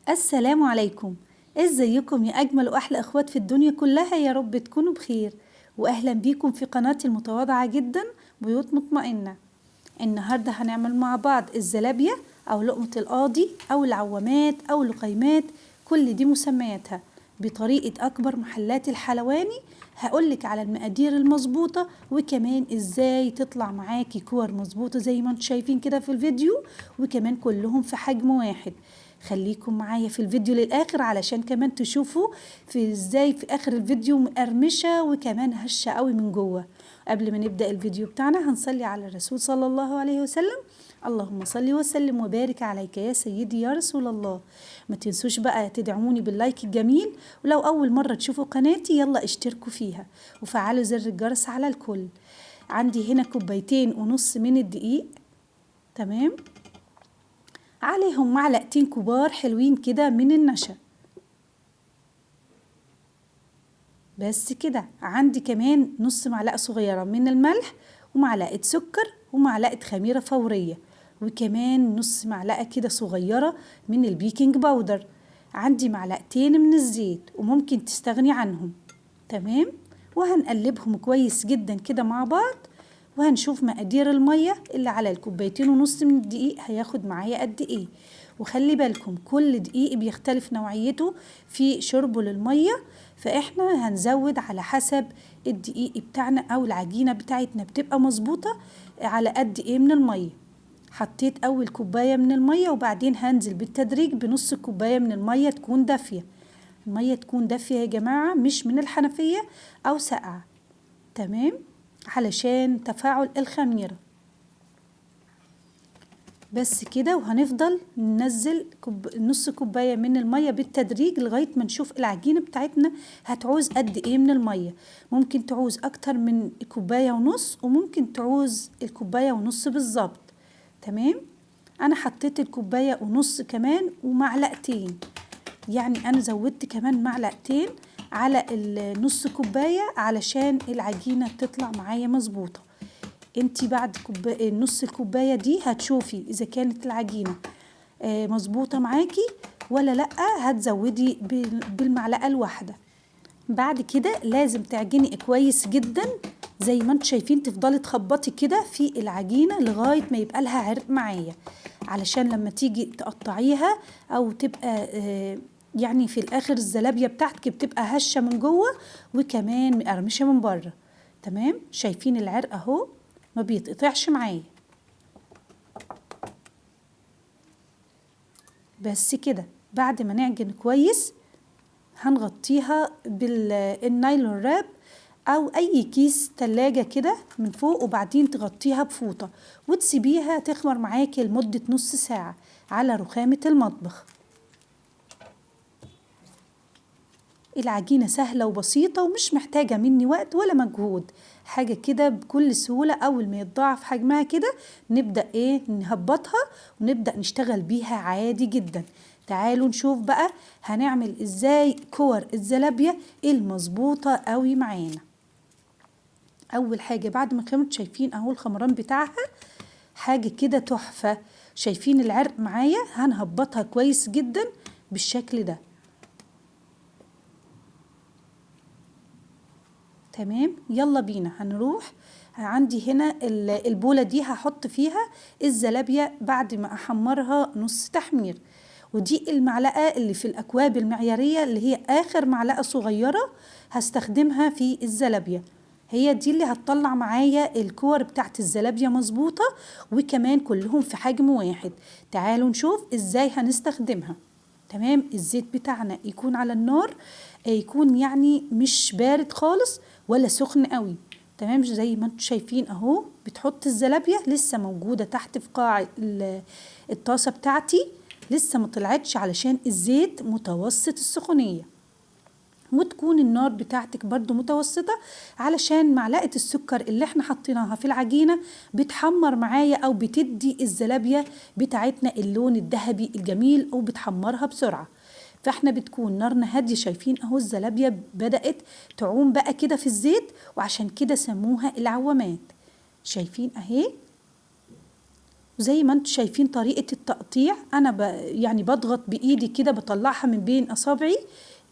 السلام عليكم، ازيكم يا اجمل واحلى اخوات في الدنيا كلها؟ يا رب تكونوا بخير، واهلا بيكم في قناتي المتواضعة جدا بيوت مطمئنة. النهاردة هنعمل مع بعض الزلابية او لقمة القاضي او العوامات او لقيمات، كل دي مسمياتها بطريقة اكبر محلات الحلواني. هقولك على المقادير المظبوطة وكمان ازاي تطلع معاكي كور مظبوطة زي ما انتم شايفين كده في الفيديو، وكمان كلهم في حجم واحد. خليكم معايا في الفيديو للاخر علشان كمان تشوفوا في ازاي في اخر الفيديو مقرمشة وكمان هشة قوي من جوه. قبل ما نبدأ الفيديو بتاعنا هنصلي على الرسول صلى الله عليه وسلم. اللهم صل وسلم وبارك عليك يا سيدي يا رسول الله. ما تنسوش بقى تدعموني بال like الجميل، ولو اول مرة تشوفوا قناتي يلا اشتركوا فيها وفعلوا زر الجرس على الكل. عندي هنا 2.5 كوباية من الدقيق، تمام، عليهم 2 معلقة كبار حلوين كده من النشا، بس كده. عندي كمان نص معلقة صغيرة من الملح، ومعلقة سكر، ومعلقة خميرة فورية، وكمان نص معلقة كده صغيرة من ال baking powder. عندي 2 معلقة من الزيت وممكن تستغني عنهم، تمام. وهنقلبهم كويس جدا كده مع بعض، وهنشوف مقادير المية اللي على 2.5 كوباية من الدقيق هياخد معايا قد ايه. وخلي بالكم كل دقيق بيختلف نوعيته في شربه للمية، فاحنا هنزود على حسب الدقيق بتاعنا او العجينة بتاعتنا بتبقى مظبوطة على قد ايه من المية. حطيت اول كوباية من المية، وبعدين هنزل بالتدريج بنص كوباية من المية تكون دافية. المية تكون دافية يا جماعة، مش من الحنفية او ساقعة، تمام، علشان تفاعل الخميرة. بس كده. وهنفضل ننزل نص كوباية من المية بالتدريج لغاية ما نشوف العجينة بتاعتنا هتعوز قد ايه من المية. ممكن تعوز اكتر من 1.5 كوباية، وممكن تعوز 1.5 كوباية بالظبط، تمام. انا حطيت 1.5 كوباية كمان ومعلقتين، يعني انا زودت كمان 2 معلقة على النص كوباية علشان العجينة تطلع معايا مظبوطة. انتي بعد نص الكوباية دي هتشوفي اذا كانت العجينة مظبوطة معاكي ولا لأ، هتزودي بالمعلقة الواحدة. بعد كده لازم تعجني كويس جدا زي ما انتم شايفين، تفضلي تخبطي كده في العجينة لغاية ما يبقى لها عرق معايا، علشان لما تيجي تقطعيها او تبقى يعني في الاخر الزلابية بتاعتك بتبقى هشة من جوه وكمان مقرمشة من بره، تمام. شايفين العرق اهو ما بيتقطعش معايا. بس كده. بعد ما نعجن كويس هنغطيها بالنايلون راب او اي كيس تلاجة كده من فوق، وبعدين تغطيها بفوطة وتسيبيها تخمر معاكي لمدة نص ساعة على رخامة المطبخ. العجينة سهلة وبسيطة ومش محتاجة مني وقت ولا مجهود، حاجة كده بكل سهولة. أول ما يتضاعف حجمها كده نبدأ نهبطها ونبدأ نشتغل بيها عادي جدا. تعالوا نشوف بقى هنعمل ازاي كور الزلابية المظبوطة قوي معانا. أول حاجة بعد ما خمرت، شايفين أهو الخمران بتاعها حاجة كده تحفة، شايفين العرق معايا؟ هنهبطها كويس جدا بالشكل ده، تمام. يلا بينا هنروح. عندي هنا البولة دي هحط فيها الزلابية بعد ما أحمرها نص تحمير، ودي المعلقة اللي في الأكواب المعيارية اللي هي آخر معلقة صغيرة هستخدمها في الزلابية، هي دي اللي هتطلع معايا الكور بتاعت الزلابية مظبوطة وكمان كلهم في حجم واحد. تعالوا نشوف ازاي هنستخدمها، تمام. الزيت بتاعنا يكون على النار، يكون مش بارد خالص ولا سخن قوي، تمام. زي ما انتم شايفين اهو بتحط الزلابية لسه موجودة تحت في قاع الطاسة بتاعتي، لسه ما طلعتش علشان الزيت متوسط السخونية، وتكون النار بتاعتك برضو متوسطة علشان معلقة السكر اللي احنا حطيناها في العجينة بتحمر معايا او بتدي الزلابية بتاعتنا اللون الذهبي الجميل او بتحمرها بسرعة. فاحنا بتكون نارنا هادية. شايفين اهو الزلابية بدأت تعوم بقى كده في الزيت، وعشان كده سموها العوامات. شايفين اهي وزي ما انتم شايفين طريقة التقطيع، انا يعني بضغط بايدي كده، بطلعها من بين اصابعي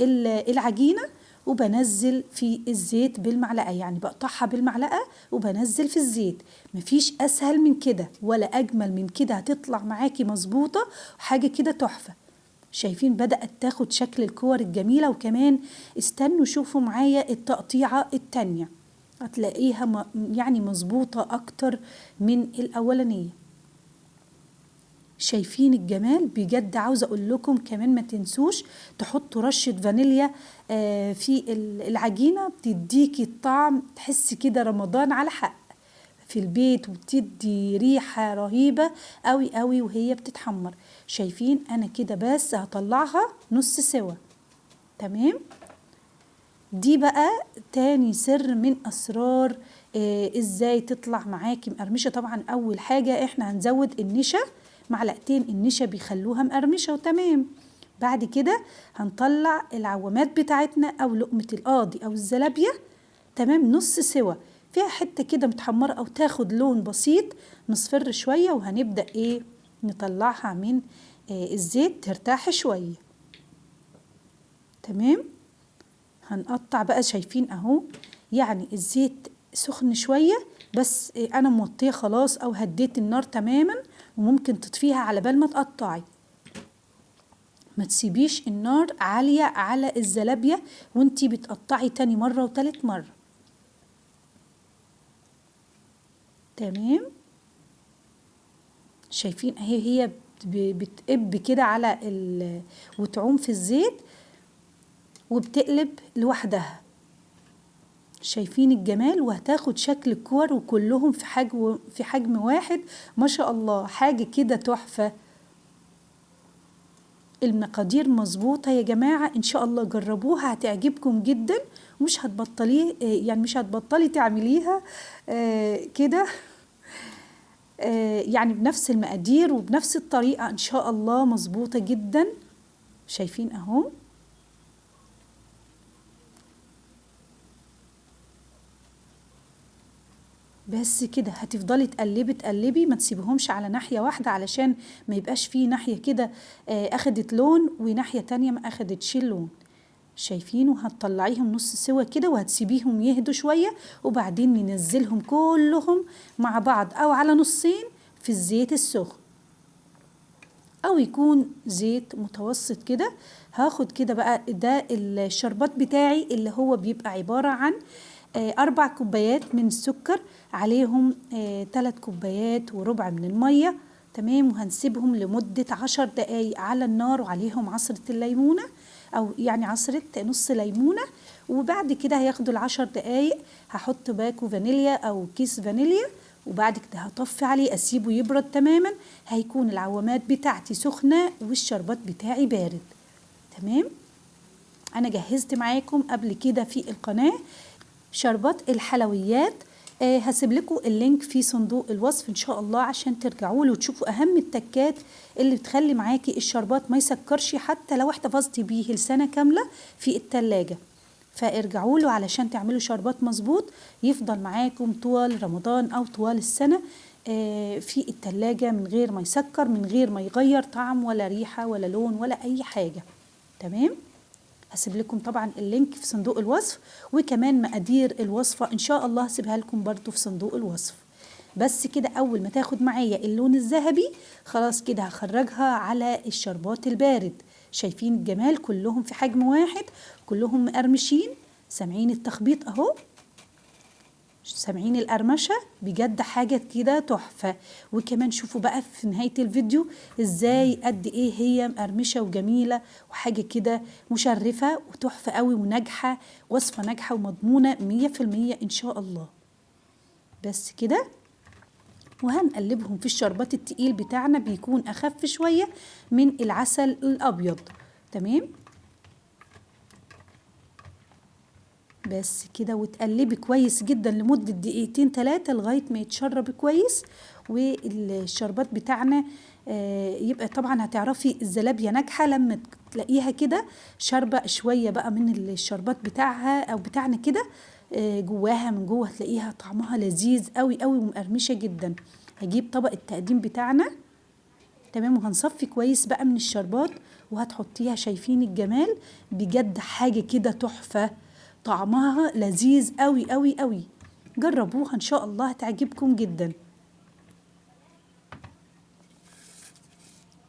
العجينة وبنزل في الزيت بالمعلقة، يعني بقطعها بالمعلقة وبنزل في الزيت. مفيش اسهل من كده ولا اجمل من كده، هتطلع معاكي مظبوطة وحاجة كده تحفة. شايفين بدأت تاخد شكل الكور الجميلة. وكمان استنوا شوفوا معايا التقطيعة التانية، هتلاقيها يعني مظبوطة اكتر من الاولانية. شايفين الجمال بجد. عاوزة اقول لكم كمان ما تنسوش تحطوا رشة فانيليا في العجينة، بتديكي الطعم، تحسي كده رمضان على حق في البيت، وبتدي ريحة رهيبة قوي قوي وهي بتتحمر. شايفين انا كده بس هطلعها نص سوا. تمام. دي بقى تاني سر من اسرار ازاي تطلع معاكي مقرمشة. طبعا اول حاجة احنا هنزود النشا، معلقتين النشا بيخلوها مقرمشة وتمام. بعد كده هنطلع العوامات بتاعتنا او لقمة القاضي او الزلابية، تمام، نص سوا، فيها حتة كده متحمرة او تاخد لون بسيط مصفر شوية، وهنبدأ ايه نطلعها من الزيت ترتاح شوية. تمام. هنقطع بقى، شايفين اهو، يعني الزيت سخن شوية بس انا موطيه خلاص او هديت النار تماما، وممكن تطفيها على بال ما تقطعي. ما تسيبيش النار عالية على الزلابية وانتي بتقطعي تاني مرة وتالت مرة. تمام. شايفين اهي هي بتقب كده على وتعوم في الزيت وبتقلب لوحدها. شايفين الجمال، وهتاخد شكل الكور وكلهم في حجم واحد، ما شاء الله، حاجة كده تحفة. المقادير مظبوطة يا جماعة، ان شاء الله جربوها هتعجبكم جدا، ومش هتبطليه، يعني مش هتبطلي تعمليها كده، يعني بنفس المقادير وبنفس الطريقة ان شاء الله مظبوطة جدا. شايفين اهو. بس كده هتفضلي تقلبي تقلبي، ما تسيبهمش على ناحية واحدة علشان ما يبقاش فيه ناحية كده اخدت لون وناحية تانية ما اخدتش اللون. شايفين؟ وهتطلعيهم نص سوا كده وهتسيبيهم يهدوا شوية، وبعدين ننزلهم كلهم مع بعض او على نصين في الزيت السخن، او يكون زيت متوسط كده. هاخد كده بقى ده الشربات بتاعي اللي هو بيبقى عبارة عن 4 كوبايات من السكر، عليهم 3 كوبايات وربع من المية. تمام. وهنسيبهم لمدة 10 دقايق على النار، وعليهم عصرة الليمونة او يعني عصرة نص ليمونة. وبعد كده هياخدوا ال10 دقايق، هحط باكو فانيليا او كيس فانيليا، وبعد كده هطفي عليه اسيبه يبرد تماما. هيكون العوامات بتاعتي سخنة والشربات بتاعي بارد. تمام. انا جهزت معاكم قبل كده في القناة شربات الحلويات، هسيب لكم ال link في صندوق الوصف ان شاء الله عشان ترجعوا له وتشوفوا اهم التكات اللي بتخلي معاكي الشربات ما يسكرش حتى لو احتفظتي بيه لسنة كاملة في التلاجة. فارجعوا له علشان تعملوا شربات مظبوط يفضل معاكم طوال رمضان او طوال السنة في التلاجة من غير ما يسكر، من غير ما يغير طعم ولا ريحة ولا لون ولا اي حاجة. تمام. هسيب لكم طبعا ال link في صندوق الوصف، وكمان مقادير الوصفة ان شاء الله هسيبها لكم برضو في صندوق الوصف. بس كده اول ما تاخد معايا اللون الذهبي خلاص كده هخرجها على الشربات البارد. شايفين الجمال؟ كلهم في حجم واحد، كلهم مقرمشين، سامعين التخبيط اهو، سامعين القرمشة، بجد حاجة كده تحفة. وكمان شوفوا بقى في نهاية الفيديو ازاي قد ايه هي مقرمشة وجميلة وحاجة كده مشرفة وتحفة قوي وناجحة، وصفة ناجحة ومضمونة 100% ان شاء الله. بس كده. وهنقلبهم في الشربات التقيل بتاعنا، بيكون اخف شوية من العسل الابيض. تمام. بس كده. وتقلبي كويس جدا لمدة دقيقتين 3 لغاية ما يتشرب كويس، والشربات بتاعنا يبقى طبعا هتعرفي الزلابية ناجحة لما تلاقيها كده شاربة شوية بقى من الشربات بتاعها او بتاعنا كده، جواها من جوه هتلاقيها طعمها لذيذ قوي قوي ومقرمشة جدا. هجيب طبق التقديم بتاعنا، تمام، وهنصفي كويس بقى من الشربات وهتحطيها. شايفين الجمال؟ بجد حاجة كده تحفة، طعمها لذيذ قوي قوي قوي. جربوها ان شاء الله هتعجبكم جدا.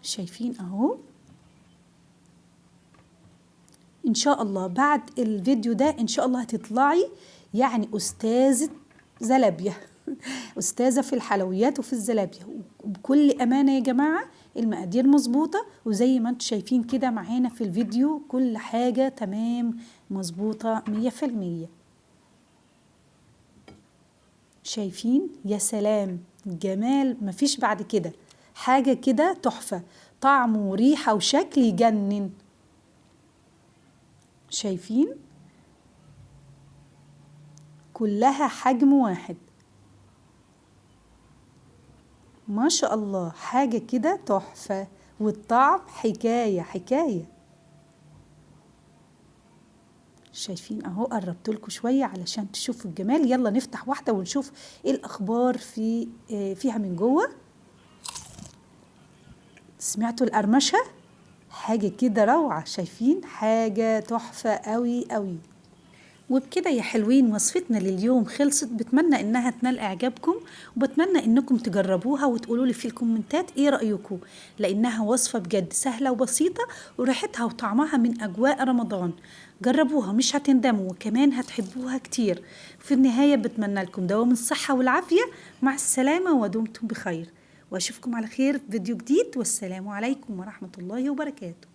شايفين اهو. ان شاء الله بعد الفيديو ده ان شاء الله هتطلعي يعني استاذة زلابية، استاذة في الحلويات وفي الزلابية. وبكل امانة يا جماعة المقادير مظبوطة، وزي ما انتم شايفين كده معانا في الفيديو كل حاجة تمام مظبوطة 100%. شايفين؟ يا سلام، جمال مفيش بعد كده، حاجة كده تحفة، طعم وريحة وشكل يجنن. شايفين؟ كلها حجم واحد، ما شاء الله، حاجة كده تحفة، والطعم حكاية حكاية. شايفين اهو، قربت لكم شوية علشان تشوفوا الجمال. يلا نفتح واحدة ونشوف ايه الاخبار فيها من جوه. سمعتوا القرمشة؟ حاجة كده روعة. شايفين؟ حاجة تحفة قوي قوي. وبكده يا حلوين وصفتنا لليوم خلصت. بتمنى انها تنال اعجابكم، وبتمنى انكم تجربوها وتقولوا لي في الكومنتات ايه رايكم، لانها وصفه بجد سهله وبسيطه، وريحتها وطعمها من اجواء رمضان. جربوها مش هتندموا، وكمان هتحبوها كتير. في النهايه بتمنى لكم دوام الصحه والعافيه. مع السلامه ودمتم بخير، واشوفكم على خير في فيديو جديد. والسلام عليكم ورحمه الله وبركاته.